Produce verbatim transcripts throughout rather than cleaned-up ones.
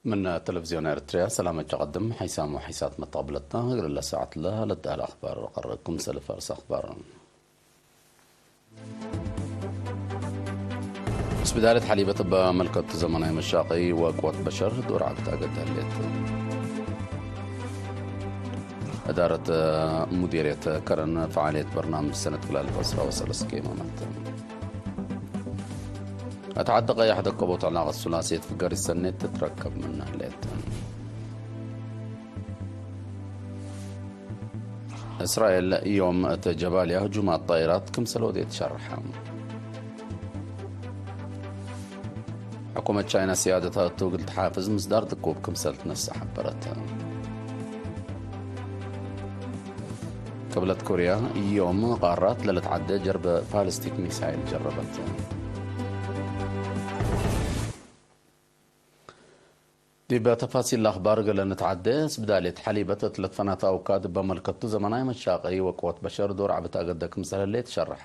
ምን ቴሌቪዝዮን ኤረትርያ ሰላመ ጨቀድም ሐይሳም ወሐይሳት መተቅብለትነ፣ እግል ለሰዓት ለለትአለ አኽባር ቀርብ ክምሰል ፈርስ አኽባር። ስፒዳልየት ሐሊበት እበ መልከቱ ዘመናይ መሻቀይ ወቅወት በሸር ዶር ዐብት አገድ ህሌት። እዳረት ሙዲርየት ከረን ፈዓልየት በርናምጅ ሰነት ክላል ዕስራ ወሰለስ ጌማመት። እት ዐዲ ቀያሕ ደቀቦት ዕላቀት ሱላስየት ፍገሪት ሰኔት ትትረከብ ምነ ህሌት። እስራኤል ዮም እት ጀባልያ ህጁማት ጣይራት ክምሰል ወዴት ሸርሐ። ሕኩመት ቻይና ስያደታ እቱ እግል ተሓፍዝ ምስዳር ድቁብ ክምሰል ትነሰእ ሐበረት። ቅብለት ኮርያ ዮም ቃራት ለልትዓደ ጀርበ ፓለስቲክ ሚሳይል ጀረበት። ዲበ ተፋሲል ለአኽባር እግል ንትዓዴ፣ ስብዳልየት ሐሊበት እት ለትፈናተ አውካድ እበ መልከቱ ዘመናይ መሻቀይ ወቅወት በሸር ዶር ዐብት አገደ ክምሰል ህሌት ሸርሐ።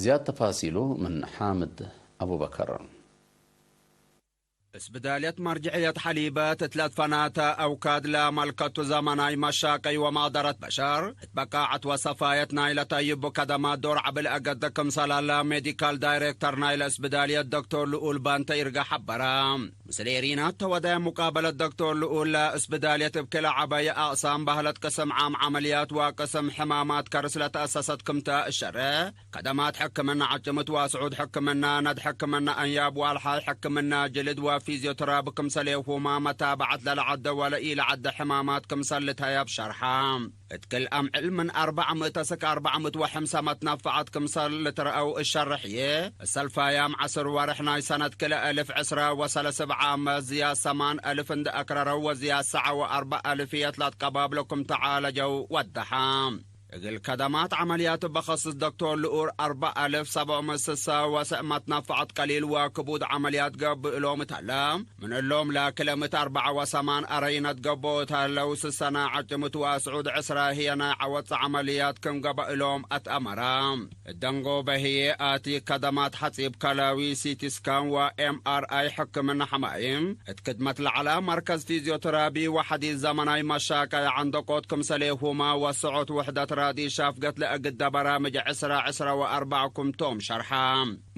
ዝያድ ተፋሲሉ ምን ሓምድ አቡበከር። ስብዳልየት መርጅዕየት ሐሊበት እት ለትፈናተ አውካድ ለመልከቱ ዘመናይ መሻቀይ ወመቅደረት በሸር፣ እት በቃዐት ወሰፋየት ናይለ ተይቡ ከደማት ዶር ዐብል አገደ ክምሰል ሀለ ሜዲካል ዳይሬክተር ናይለ ስብዳልየት ዶክቶር ልኡል ባንተ ይርጋ ሐበረ። ምስል ኤሪና ተወደ ሙቃበለት ዶክቶር ልኡል፣ ለእስብዳልየት እብ ክለ ዐበየ አቅሳም በህለት ቅስም ዓም ዐመልያት ወቅስም ሕማማት ከርስ ለተአሰሰት ክምተ እሸረ፣ ከደማት ሕክምና ዐጭምት ወአስዑድ ሕክምና፣ ነድ ሕክምና አንያብ ወአልሓይ ሕክምና ጅልድ ወፊዝዮተራፒ ክምሰሌሁማ መታበዐት ለለዐደ ወለኢለዐደ ሕማማት ክምሰል ልትሀየብ ሸርሐ። እት ክል አምዕል ምን አርበዕ ምእት እስክ አርበዕ ምእት ወሐምሳ መትነፈዐት ክምሰል ልትረአው እሸርሕ ህዬ፣ እሰልፋያም ዐስር ወርሕ ናይ ሰነት ክልኤ እልፍ ዕስራ ወሰለስ እብ ዓመት ዝያድ ሰማን እልፍ እንዴ አክረረው ወዝያድ ሰዐ ወአርበዕ እልፍየት ለአትቀባብሎ ክም ተዓለጀው ወደሐ። እግል ከደማት ዐመልያት እበ ከስስ ዶክቶር ልኡር አርበዕ አልፍ ሰብዕ ምእት ስሳ ወሰዕ መትነፈዐት ቀሊል ወክቡድ ዐመልያት ገብእ እሎም እት ሀለ፣ ምን እሎም ለክለ ምእት አርበዕ ወሰማን አረይነት ገብኦ እት ሀለው፣ ስሰነ ዐጭምት ወአስዑድ ዕስራ ህዬ ናይ ዐወጽ ዐመልያት ክም ገብአ እሎም አትአመረ። እት ደንጎበ ህዬ አቲ ከደማት ሐጺብ ከለዊ፣ ሲቲ ስካን ወኤም አር አይ ሕክምና ሐማይም፣ እት ክድመት ለዐለ መርከዝ ፊዝዮተራፒ ወሐዲስ ዘመናይ መሻቀይ ዐንደቆት ክምሰሌሁመ ወሰዖት ውሕደት ራዲ ሻፍገት ለእግደ በራምጅ ዕስራ ዕስራ ወአርበዕ ክም ቶም ሸርሐ።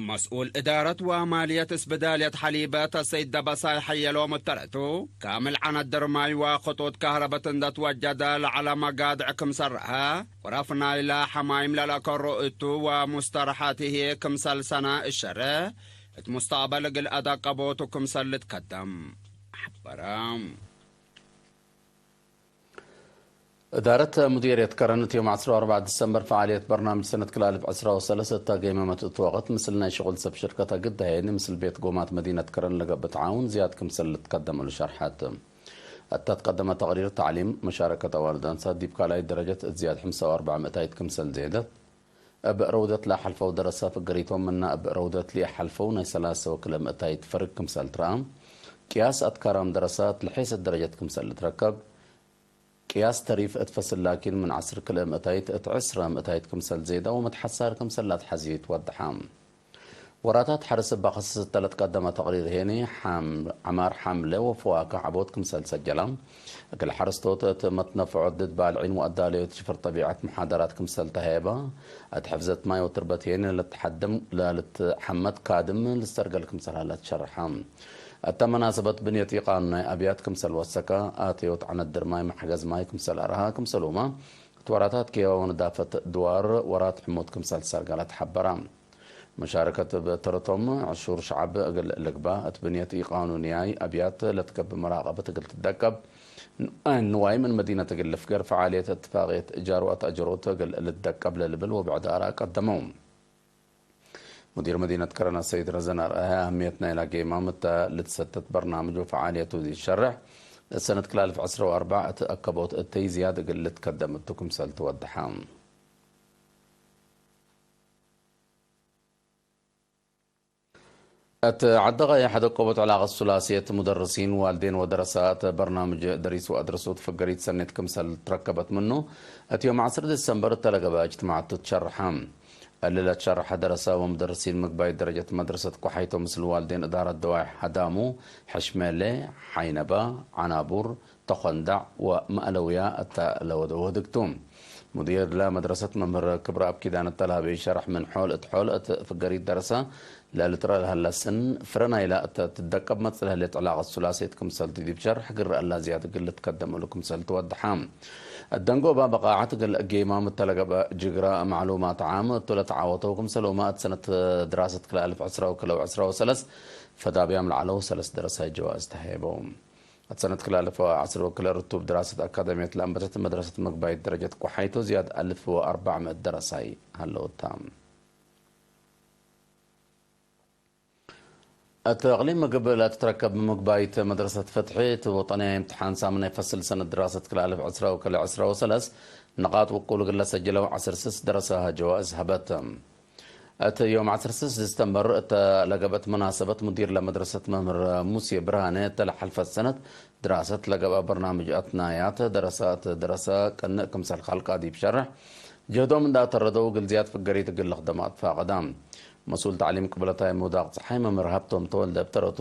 መስኡል እዳረት ወማልየት ስብዳልየት ሐሊበት አሰይድ ደበሳይ ሐየሎም እተረቱ፣ ካምል ዐነት ድርማይ ወክጡጥ ከህረበት እንደ ትወጀደ ለዐለ መጋድዕ ክምሰል ረአ፣ ቅረፍ ናይለ ሐማይም ለለአከሮ እቱ ወሙስተረሐት ህዬ ክምሰል ሰነ እሸረ፣ እት ሙስተቅበል እግል አዳቀቦቱ ክምሰል ልትከደም ሐበረ። እዳረት ሙዲርየት ከረን እት ዮም ዐስር ወአርበዕ ዲሰምበር ፈዓልየት በርናምጅ ሰነት ክልኤ አልፍ ዕስራ ወሰለስ እተ ገይመመት እቱ ወቅት፣ ምስል ናይ ሽቁል ሰብ ሽርከት አግድ ሀየኒ ምስል ቤት ጎማት መዲነት ከረን ለገብእ ተዓውን ዝያድ ክምሰል ልትከደም እሉ ሸርሐት። እተ ትቀደመ ተቅሪር፣ ተዕሊም፣ መሻረከት አዋልድ አንሳት ዲብ ካልኣይት ደረጀት እት ዝያድ ሐምሳ ወአርበዕ ምእታይት ክምሰል ዜደት፣ እብ ረውደት ለሐልፈው ደረሰ ፍገሪቶም ምነ እብ ረውደት ለኢሐልፈው ናይ ሰላሰ ወክልኤ ምእታይት ፈርግ ክምሰል ትረአ። ቅያስ አትካራም ደረሳት ለሔሰት ደረጀት ክምሰል ልትረከብ። ቅያስ ተሪፍ እት ፈስል ላኪን ምን ዐስር ክልኤ ምእታይት እት ዕስረ ምእታይት ክምሰል ዜዳ ወመትሐሳር ክምሰል ለአትሐዜ ትወደሐ። ወራታት ሐርስ እበ ከስስ እተ ለትቀደመ ተቅሪር ሄኒ፣ ሐም-፣ ዐማር ሐምለ ወፈዋክህ ዐቦት ክምሰል ሰጀላ። እግል ሐረስቶት እት መትነፍዖት ድድ ባልዒን ወአዳለዮት ሽፍር ጠቢዐት መሓደራት ክምሰል ተሀየበ። እት ሕፍዘት ማይ ወትርበት ሄኒ ለልትሐደም፣ ለልትሐመድ ካድም ልትሰርገል ክምሰል ሀለ ትሸርሐ። እተ መናሰበት ብንየት ኢቃኑ ናይ አብያት ክምሰል ወሰከ፣ አተዮት ዐነት ድርማይ መሕገዝ ማይ ክምሰል አርሀ፣ ክምሰሉመ እት ወራታት ኬዋ ወነዳፈት ድዋር ወራት ሕሙት ክምሰል ሰርገለ ተሐበረ። መሻረከት እብ ተረቶም ዕሹር ሸዐብ እግል ልግባእ፣ እት ብንየት ኢቃኑንያይ አብያት ለትገብእ መራቀበት እግል ትደቀብ፣ ንዋይ ምን መዲነት እግል ልፍገር፣ ፈዓልየት እትፋቅየት እጃር ወአትአጀሮት እግል ልትደቀብ ለልብል ወብዕድ አራእ ቀደመው። ሙዲር መዲነት ከረን አሰይድ ረዘን አርአያ፣ አህምየት ናይላ ጌማም እተ ልትሰተት በርናምጅ ወፈዓልየቱ ዲብ ሸርሕ፣ እት ሰነት ክልኤ አልፍ ዕስራ ወአርበዕ እት አከቦት እተይ ዝያድ እግል ልትከደም እቱ ክምሰል ትወደሐ። እት ዐዲ ቀየሕ ደቆበት ዕላቀት ሱላስየት ሙደርሲን፣ ዋልዴን ወደረሳት በርናምጅ ደሪስ ወአድረሱት ፍገሪት ሰኔት ክምሰል ትረከበት ምኑ፣ እት ዮም ዐስር ዲሰምበር እተ ለገብአ እጅትማዕቱ ትሸርሐ። እሊ ለትሸረሐ ደረሰ ወሙደርሲን ምግባይ ደረጀት መድረሰት ቆሓይቶ ምስል ዋልዴን እዳረት ደዋይሕ ሀዳሙ፣ ሕሽሜሌ፣ ሓይነባ፣ ዐናቡር፣ ተኾንዳዕ ወመአለውያ እተ ለወደው ህድግ ቱ። ሙዲር ለመድረሰት መምህር ክብረአብ ኪዳነ እተ ለሀበዩ ሸርሕ ምን ሖል እት ሖል እት ፍገሪት ደረሰ ለልትረአ ለሀለ ስን ፍረ ናይላ እተ ትደቀብ መጽእ ለህሌት ዕላቀት ሱላሴት ክምሰል ቱ ዲብ ሸርሕ ግረ እላ ዝያድ እግል ልትከደም እሉ ክምሰል ትወድሐ። እት ደንጎባ በቃዐት እግል ጌማም እተ ለገብአ ጅግረ ማዕሉማት ዓም እቱ ለተዓወተው ክምሰልሁመ እት ሰነት ድራሰት ክልኤ አልፍ ዕስራ ወክልኤ ወዕስራ ወሰለስ ፈዳብያም ለዐለው ሰለስ ደረሳይ ጀዋእዝ ተሀየበው። እት ሰነት ክልኤ አልፍ ወዐስር ወክልኤ ርቱብ ድራሰት አካዳምየት ለአንበተት መድረሰት ምግባይት ደረጀት ቆሓይቶ ዝያድ አልፍ ወአርበዕ ምእት ደረሳይ ሀለውታ። እት እቅሊም ምግብ ለትትረከብ ምግባይት መድረሰት ፍትሒ እት ወጠንያይ እምትሓን ሳምናይ ፈስል ሰነት ድራሰት ክልኤ አልፍ ዕስራ ወክልኤ ዕስራ ወሰለስ ንቃጥ ውቁል እግል ለሰጅለው ዐስር ስስ ደረሰ ጀዋእዝ ሀበት። እት ዮም ዐስር ስስ ዲስተምበር እተ ለገብአት መናሰበት፣ ሙዲር ለመድረሰት መምህር ሙሴ ብርሃነ፣ እተ ለሐልፈት ሰነት ድራሰት ለገብአ በርናምጅ አትናያት ደረሰ እት ደረሰ ቅንእ ክምሰል ካልቃ ዲብ ሸርሕ ጀህዶም እንደ አተረደው፣ እግል ዝያድ ፍገሪት እግል ልክደም አትፋቀዳ። መስኡል ተዕሊም ቅብለታይ ምውዳቅ ጸሓይ መምህር ሀብቶም ተወልደ እብ ተረቱ፣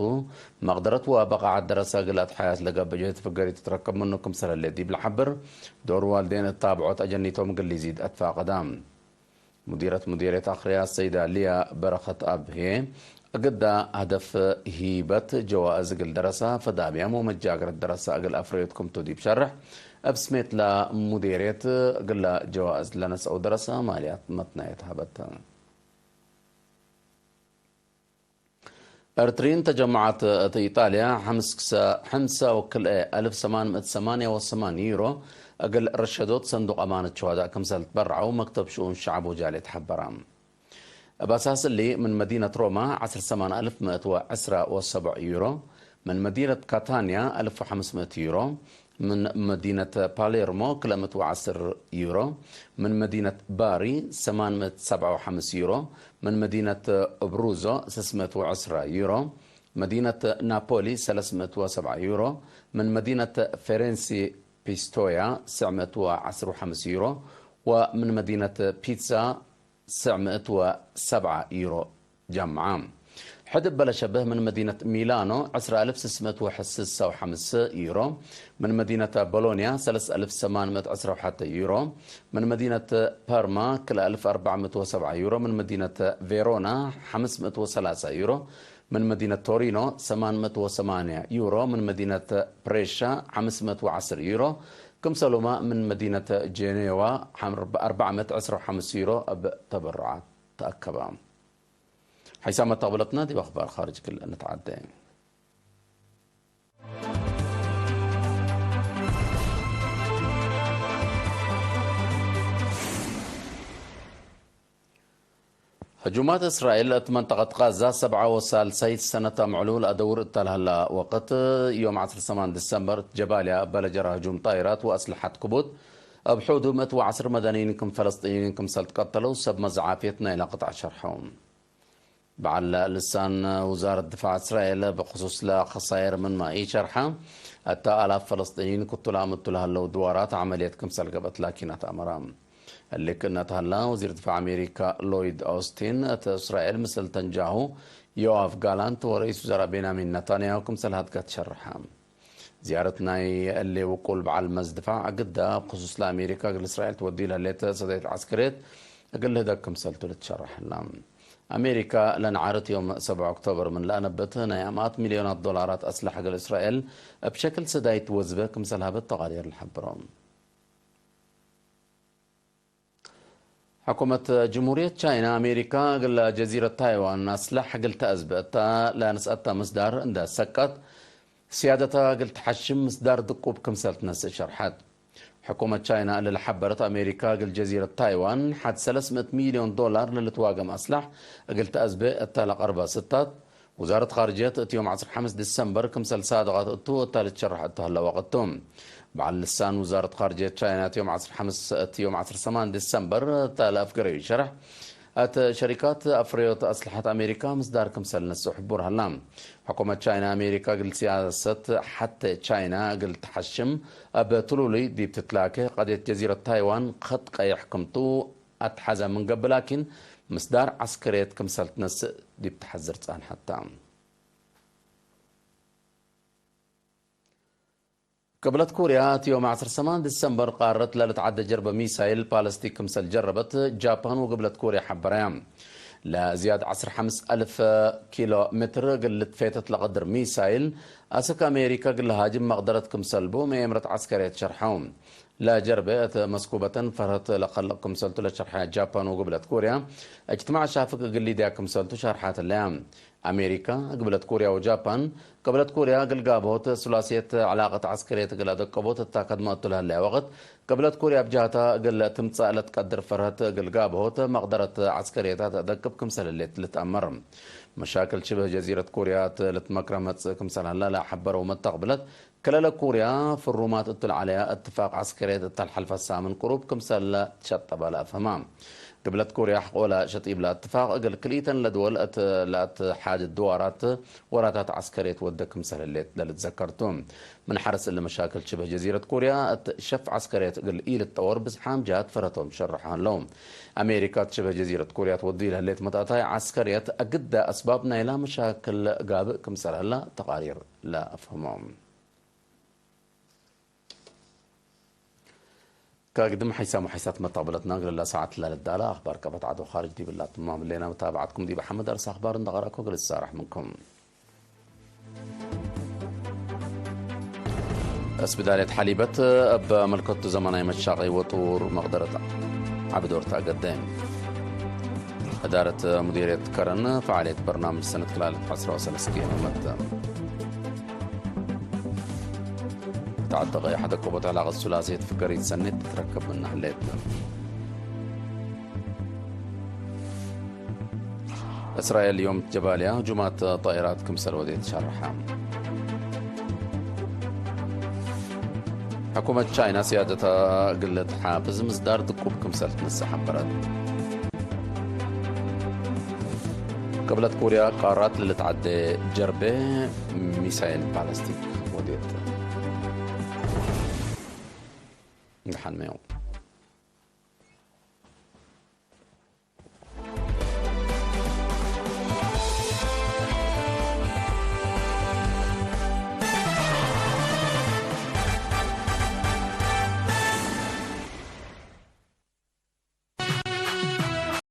መቅደረት ወበቃዐት ደረሰ እግል አትሓያስ ለገብእ ጀህድ ፍገሪት ትትረከብ ምኑ ክምሰል ህሌት ዲብ ለሐብር፣ ዶር ዋልዴን እት ታብዖት አጀኒቶም እግል ሊዚድ አትፋቀዳ። ሙዲረት ሙዴርየት አክርያት ሰይዳ ሊያ በረኸት አብ ህዬ፣ እግዳ ሀደፍ ሂበት ጀዋእዝ እግል ደረሰ ፈዳብያም ወመጃገረት ደረሰ እግል አፍረዩት ክምቱ ዲብ ሸርሕ፣ እብ ስሜት ለሙዴርየት እግለ ጀዋእዝ ለነስአው ደረሰ ማልያት መትናየት ሀበት። ኤርትሪን ተጀመዐት እት ኢጣልያ፣ ሐምስ ክሰ-፣ ሐምሰ ወክልኤ አልፍ ሰማን ምእት ሰማንያ ወሰማን ዩሮ እግል ረሸዶት ሰንዱቅ አማነት ሸዋዳእ ክምሰል ትበረዐው መክተብ ሽኡን ሸዐብ ወጃልየት ሐበረ። እብ አሳስ እሊ፣ ምን መዲነት ሮማ ዐስር ሰማን አልፍ ምእት ወዕስራ ወሰብዕ ዩሮ፣ ምን መዲነት ካታንያ አልፍ ወሐምስ ምእት ዩሮ፣ ምን መዲነት ፓሌርሞ ክልኤ ምእት ወዐስር ዩሮ፣ ምን መዲነት ባሪ ሰማን ምእት ሰብዓ ወሐምስ ዩሮ፣ ምን መዲነት እብሩዞ ስስ ምእት ወዕስራ ዩሮ፣ መዲነት ናፖሊ ሰለስ ምእት ወሰብዓ ዩሮ፣ ምን መዲነት ፌሬንሲ ፒስቶያ ስዕ ምእት ወዐስር ወሐምስ ዩሮ፣ ወምን መዲነት ፒዛ ስዕ ምእት ወሰብዓ ዩሮ ጀምዓ። ሕድ እበ ለሸብህ ምን መዲነት ሚላኖ ዕስራ አልፍ ስስ ምእት ወስሳ ወሐምስ ዩሮ፣ ምን መዲነት ቦሎንያ ሰለስ አልፍ ሰማን ምእት ዕስራ ወሐተ ዩሮ፣ ምን መዲነት ፐርማ ክልኤ አልፍ አርበዕ ምእት ወሰብዓ ዩሮ፣ ምን መዲነት ቬሮና ሐምስ ምእት ወሰላሳ ዩሮ፣ ምን መዲነት ቶሪኖ ሰማን ምእት ወሰማንያ ዩሮ፣ ምን መዲነት ፕሬሻ ሐምስ ምእት ወዐስር ዩሮ፣ ክምሰሉመ ምን መዲነት ጄኔዋ አርበዕ ምእት ዕስራ ወሐምስ ዩሮ እብ ተበሩዓት ተአከበ። ሐይሳም መተቅብለትና ዲብ አኽባር ኻርጅ ክል እንተዓደ። ህጁማት እስራኤል እት መንጠቀት ቃዛ ሰብዓ ወሳልሳይት ሰነት አምዕሉ ለአደውር እተ ለሀላ ወቅት፣ ዮም ዐስር ሰማን ዲሰምበር እት ጀባልያ እበ ለጀራ ህጁም ጣይራት ወአስለሐት ክቡት፣ እብ ሑዱ ምእት ወዐስር መደንይን ክም ፈለስጢንይን ክምሰል ትቀተለው ሰብ መዝ ዓፍየት ናይላ ቅጣዕ ሸርሐው። በዐል ልሳን ውዛረት ድፋዕ እስራኤል ብክሱስ ለኸሳይር ምንመ ኢሸርሐ፣ እተ አላፍ ፈለስጢንይን ክቱላም እቱ ለሀለው ድዋራት ዐመልየት ክምሰል ገብአት ላኪን አትአመረ። እሊ ክእነ ተሀላ፣ ወዚር ድፋዕ አሜሪካ ሎይድ ኦስቲን እት እስራኤል ምስል ተንጃሁ ዮአቭ ጋላንት ወረኢስ ውዘራእ ቤንያሚን ነታንያሁ ክምሰል ሀድገት ሸርሐ። ዝያረት ናይ እሊ ውቁል በዐል መዝ ድፋዕ እግዳ፣ እብ ክሱስ ለአሜሪካ እግል እስራኤል ትወድዩ ለህሌት ሰደይት ዐስከርየት እግል ልህደግ ክምሰልቱ ልትሸረሕ ህላ። አሜሪካ ለነዓርት ዮም ሰብዓ ኦክቶበር ምን ለአነብት ናይ አምኣት ሚልዮናት ዶላራት አስለሐ እግል እስራኤል እብ ሸክል ሰዳይት ወዝበ ክምሰል ሀበት ተቃዲር ለሐብሮ። ሕኩመት ጅምሁርየት ቻይና፣ አሜሪካ እግል ጀዚረት ታይዋን አስለሕ እግል ተአዝበ እተ ለነስአተ ምስዳር እንደ ሰቀት፣ ስያደተ እግል ተሐሽም ምስዳር ድቁብ ክምሰል ትነስእ ሸርሐት። ሕኩመት ቻይና እሊ ለሐበረት፣ አሜሪካ እግል ጀዚረት ታይዋን ሐድ ሰለስ ምእት ሚልዮን ዶላር ለልትዋገም አስለሕ እግል ተአዝበ እተ ለቀርበ ስታት፣ ውዛረት ኻርጅየት እት ዮም ዐስር ሐምስ ዲሰምበር ክምሰል ሳድቀት እቱ እተ ልትሸረሕ እቱ ሀለ ወቅት ቱ። በዐል ልሳን ውዛረት ኻርጅየት ቻይና እት ዮም ዐስር ሐምስ፣ እት ዮም ዐስር ሰማን ዲሰምበር እተ ለአፍገረዩ ሸርሕ፣ እት ሸሪካት አፍረዮት አስለሐት አሜሪካ ምስዳር ክምሰል ነስኡ ሕቡር ሀላ። ሕኩመት ቻይና አሜሪካ እግል ሲያሰት ሐቴ ቻይና እግል ተሐሽም እብ ትሉሉይ ዲብ ትትላኬ ቀድየት ጀዚረት ታይዋን ኸጥ ቀየሕ ክምቱ አትሐዘ ምን ገብእ ላኪን፣ ምስዳር ዐስከርየት ክምሰል ትነስእ ዲብ ተሐዝር ጸንሐት ተ። ቅብለት ኮርያ፣ እት ዮም ዐስር ሰማን ዲሰምበር ቃረት ለልትዓደ ጀርበ ሚሳይል ባለስቲክ ክምሰል ጀረበት ጃፓን ወቅብለት ኮርያ ሐበረያ። ለዝያድ ዐስር ሐምስ አልፍ ኪሎ ሜትር እግል ልትፌተት ለቀድር ሚሳይል፣ አሰክ አሜሪከ እግል ለሃጅም መቅደረት ክምሰል ቡ መኤምረት ዐስከርየት ሸርሐው። ለጀርበ እት መስኩበተን ፈርሀት ለከልቅ ክምሰልቱ ለሸርሐ ጃፓን ወግብለት ኮርያ፣ እጅትማዕ ሻፍግ እግል ሊድያ ክምሰልቱ ሸርሐት ህለያ። አሜሪካ፣ ግብለት ኮርያ ወጃፓን፣ ቅብለት ኮርያ እግል ጋብሆት ሱላስየት ዕላቀት ዐስከርየት እግል አደቀቦት እታ ከድመ እቱ ለህለያ ወቅት፣ ቅብለት ኮርያ እብ ጀሀታ እግል ትምጸእ ለትቀድር ፈርሀት እግል ጋብሆት መቅደረት ዐስከርየታት አደቅብ ክምሰል ህሌት ልትአመር። መሻክል ሽብህ ጀዚረት ኮርያ እት ልትመክረ መጽእ ክምሰል ሀላ ለሐበረው መተቅብለት፣ ክልለ ኮርያ ፍሩማት እቱ ለዐለያ እትፋቅ ዐስከርየት እተ ለሐልፈ ሳምን ቅሩብ ክምሰል ትሸጠበ ለአፍህማ። ግብለት ኮርያ ሐቆለ ሸጢብ ለእትፋቅ እግል ክልኢተን ለድወል እት ለአትሓድድ ድዋራት ወራታት ዐስከርየት ወደ ክምሰል ህሌት ለልትዘከር ቱ። ምን ሐርስ እሊ መሻክል ሽብህ ጀዚረት ኮርያ እት ሸፍ ዐስከርየት እግል ኢልትጠወር ብዝሓም ጀሃት ፈርሀቶም ሸርሖ ሀለው። አሜሪካ እት ሽብህ ጀዚረት ኮርያ ትወድዩ ለህሌት መትአታይ ዐስከርየት አግደ አስባብ ናይላ መሻክል ጋብእ ክምሰል ሀላ ተቃሪር ለአፍህሞ። ከግድም ሐይሳም ወሐይሳት መተቅብለትነ እግል ለሰዓት ለልዳለ አኽባር ቀበት ዐድ ወኻርጅ ዲብላ ትማም ህሌና። መታብዐትኩም ዲብ ሐመድ አርስ አኽባር እንደ ቀረእኮ እግል እሳረሕ ምንኩም። እስብዳልየት ሐሊበት እብ መልከቱ ዘመናይ መሻቀይ ወጥዉር መቅደረት ዐቢ ዶር ተአገደ። እዳረት ሙዲርየት ከረን ፈዓልየት በርናምጅ ሰነት ክላለት ዐስራ ወሰለስ ኬመመት። ተዐተቀ ሐደቀቦት ዕላቀት ሱላስየት ፍገሪት ሰኔት ትትረከብ ምነ ህሌት። እስራኤል ዮም ጀባልያ ህጁማት ጣኢራት ክምሰል ወዴት ሸርሐ። ሕኩመት ቻይና ስያደተ እግል ልትሓፍዝ ምስዳር ድቁብ ክምሰል ትነሰእ ሐበረት። ቅብለት ኮርያ ቃራት ለልትዓዴ ጀርቤ ሚሳይል ባለስቲክ ወዴት። ደሓን ሜው።